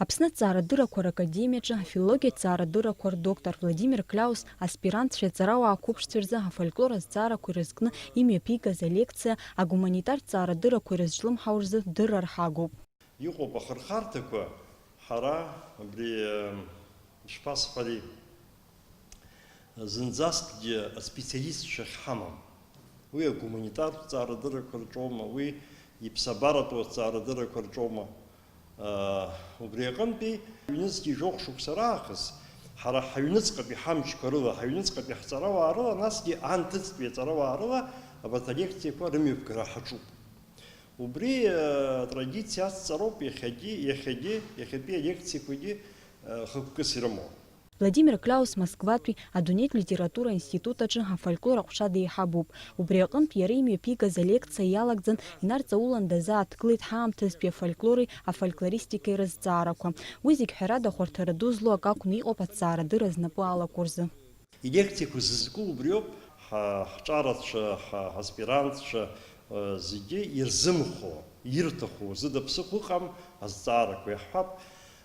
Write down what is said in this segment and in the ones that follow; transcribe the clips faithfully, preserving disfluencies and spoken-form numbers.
Аԥсны аҭҵаарадыррақәа ракадемиаҿы афилологиатә ҭҵаарадыррақәа рдоктор Владимир Кляус аспирантцәеи аҵарауаа қәыԥшцәа рзы афольклор азҵаарақәа ирызкны имҩаԥигаз алекциа агуманитартә ҭҵаарадыррақәа ирызҿлымҳау рзы дырра рҳагоуп. Иҟоуп ахырхарҭақәа, ҳара абри, ишԥасҳәари, зынӡаскгьы аспециалистцәа ахьҳамам. Уи агуманитартә ҭҵаарадыррақәа рҿоума, уи иԥсабаратәу аҭҵаарадыррақәа рҿоума. Убри аҟынтәи ҩнызқьи жәохә шықәса раахыс ҳара ҳаҩныҵҟатәи ҳамчқәа рыла, ҳаҩныҵҟатәи ҳҵарауаа рыла, насгьы анҭыҵтәи аҵарауаа рыла абарҭ алекциақәа рымҩаԥгара ҳаҿуп. Убри атрадициа ацҵароуп иахьагьы, иахьагьы, иахьатәи алекциақәагьы хықәкыс ирымоу. Владимир Кляус Москватәи адунеитә литература аинститут аҿы афольклор аҟәша деиҳабуп. Убри аҟынтә иара имҩаԥигаз алекциа иалагӡан инарҵаулан дазааҭгылеит ҳаамҭазтәи афольклори афольклористикеи рызҵаарақәа. Уи зегь ҳәарада ахәарҭара ду злоу акы акәны иҟоуп аҭҵаарадырра знапы алаку рзы. Илекциақәа зызку убриоуп, ҳа, ҳҿарацәа, ҳа, ҳаспирантцәа, э, зегьы ирзымхо, ирҭаху, зыда ԥсыхәа ыҟам азҵаарақәа иаҳҳәап,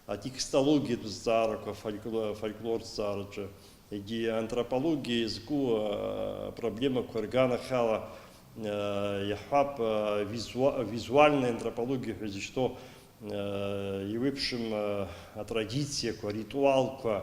атекстологиатә зҵаарақәа, фолькло-, фольклор зҵаараҿы, егьи антропологиа иазку, э, проблемақәа рганахьала, э, иаҳҳәап, э, визуа-, визуальная антропология ҳәа изышьҭоу, э, еиуеиԥшым, э, атрадициақәа, аритуалқәа,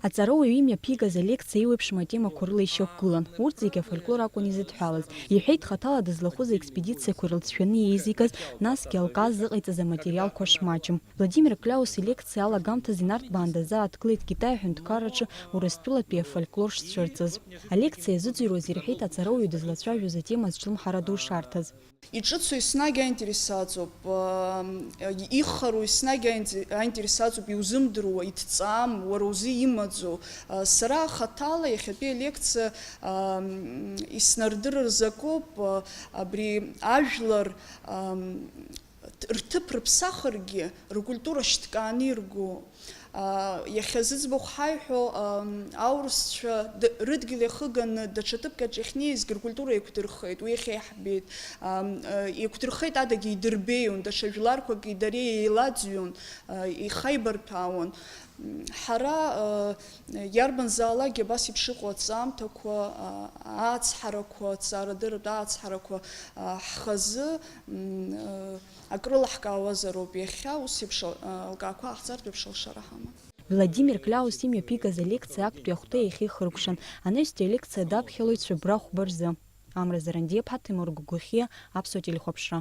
Аҵарауаҩ имҩаԥигаз алекциа еиуеиԥшым атемақәа рыла ишьақәгылан, урҭ зегьы афольклор акәын изыдҳәалаз, иҳәеит хаҭала дызлахәыз аекспедициақәа ирылҵшәаны еизигаз, насгьы алкаа зыҟаиҵаз аматериалқәа шмаҷым. Владимир Кляус илекциа алагамҭазы инарҭбаан дазааҭгылеит Китай аҳәынҭқарраҿы Урыстәылатәи афольклор шцәырҵыз. Алекциа иазыӡырҩуаз ирҳәеит аҵарауаҩ дызлацәажәоз атема азҿлымҳара ду шарҭаз. Иҿыцу еснагь аинтерес аҵоуп, ам, ихароу еснагь аинте-, аинтерес аҵоуп, иузымдыруа, иҭҵаам, уара узы имаӡоу. А, сара хаҭала иахьатәи алекциа, ам, иснардырырзакоуп, а, абри ажәлар, ам, т-, рҭыԥ рыԥсахыргьы, ркультура шьҭкааны ирго. Аа, иахьа зыӡбахә ҳаиҳәо, ам, аурысцәа д-, рыдгьыл иахыганы даҽа ҭыԥк аҿы иахьнеизгьы ркультура еиқәдырхеит, уи иахьа иаҳбеит. Ам, э, еиқәдырхеит адагьы идырбеион, даҽа жәларқәак идареи еилаӡҩон, э, ихаибарҭәаауан. М, ҳара, э, иарбанзаалакгьы абас еиԥш иҟоу аҵаамҭақәа, а, ацҳарақәа, ацаарадырратә ацҳарақәа, а, ҳхазы, м, э, акрылаҳкаауазароуп иахьа, ус еиԥш, а, алкаақәа ҟаҳҵартә еиԥш алшара ҳамам. Владимир Кляус имҩаԥигаз алекциа актәи ахәҭа иахьихыркәшан, анаҩстәи алекциа даԥхьалоит Цәыббра хәба рзы. Амра Зарандиаԥҳа, Ҭемыр Гәгәыхиа, Аԥсуа телехәаԥшра.